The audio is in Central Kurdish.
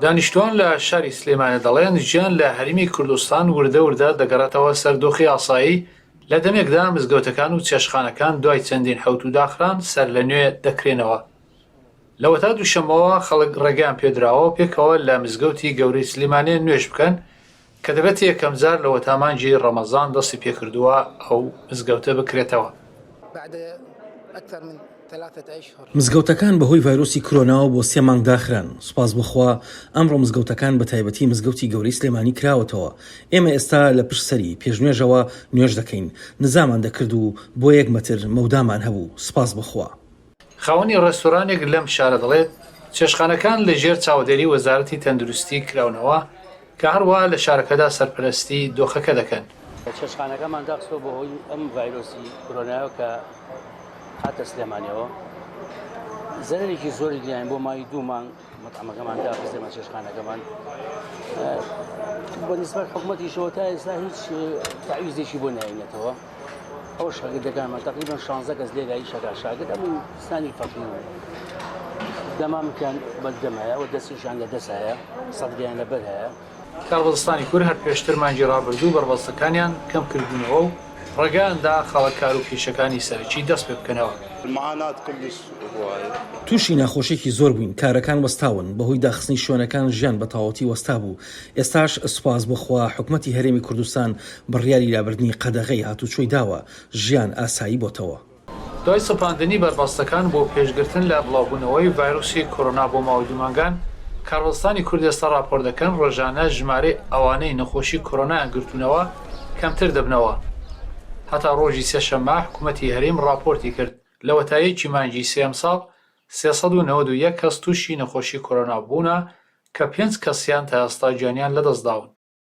دانیشتوان لە شاری سلێمانی دەڵێن، ژیان لە هەرێمی کوردستان وردە وردە دەگەڕێتەوە سەر دۆخی ئاسایی، لە دەمێکدا مزگەوتەکان و چێشتخانەکان دوای چەندین حەوتوو داخران سەرلەنوێ دەکرێنەوە. لەوەتا دووشەممەوە خەڵک ڕێگەیان پێدراوە پێکەوە لە مزگەوتی گەورەی سلێمانێ نوێژ بکەن کە دەبێتە یەکەمجار لەوەتا مانگی ڕەمەزان دەستی پێکردووە ئەو مزگەوتە بکرێتەوە. مزگەوتەکان بەهۆی ڤایرۆسی کرۆناوە بۆ سێ مانگ داخران، سوپاس بۆ خوا ئەمڕۆ مزگەوتەکان بەتایبەتی مزگەوتی گەورەی سلێمانی کراوەتەوە، ئێمە ئێستا لە پشت سەری پێشنوێژەوە نوێژ دەکەین، نزامان دەکرد و بۆ یەک مەتر مەودامان هەبوو، سوپاس بۆ خوا. خاوەنی ڕێستۆرانێک لەم شارە دەڵێت، چێشتخانەکان لە ژێر چاودێری وەزارەتی تەندروستی کراونەوە کە هەروا لە شارەکەدا سەرپەرستی دۆخەکە دەکەن. چێشتخانەکەمان داخستووە بەهۆی ئەم ڤایرۆسی کۆرۆنایەوە کە هاتە سلێمانیەوە زەرەرێکی زۆری دیان بۆ ماوەی دوو مانگ مەتعەمەکەمان داخست ئێمە چێشتخانەکەمان بە نسبەت حکومەتیشەوە تا ئێستا هیچ تەعویزێکی بۆ ناینێتەوە. ئەو شاگردەکانمان تەقریبەن 16 کەس لێرە ئیشەکە شاگرد هەموو سانی فەقیر و دەمامکیان بە دەم هەیە و دەستیشیان لە دەست هەیە سەدریان لەبەر هەیە. کاربەدەستانی کورد هەر پێشتر مانگی ڕابردوو بەربەستەکانیان کەم کردبوونەوە و ڕێگایان دا خەڵک کار و پیشەکانی سەرەکی دەست پێ بکەنەوە. تووشی ناخۆشیەکی زۆر بووین، کارەکان وەستاون، بەهۆی داخستنی شوێنەکان ژیان بەتەواوەتی وەستابوو، ئێستاش سوپاس بۆ خوا حکومەتی هەرێمی کوردستان بڕیاری لابردنی قەدەغەی هاتوچۆی داوە، ژیان ئاسایی بۆتەوە. دوای سەپاندنی بەربەستەکان بۆ پێشگرتن لە بڵاوبوونەوەی ڤایرۆسی کۆرۆنا بۆ ماوەی دوو مانگان، کاربەدەستانی کورد ئێستا ڕاپۆرت دەکەن ڕۆژانە ژمارەی ئەوانەی نەخۆشی کۆرۆنایان گرتوونەوە کەمتر دەبنەوە. هەتا ڕۆژی سێشەممە حکومەتی هەرێم ڕاپۆرتی کرد لەوەتا یەکی مانگی سێ ئەمساڵ 391 کەس تووشی نەخۆشی کۆرۆنا بوونە کە پێنج کەسیان تا ئێستا گیانیان لەدەستداون.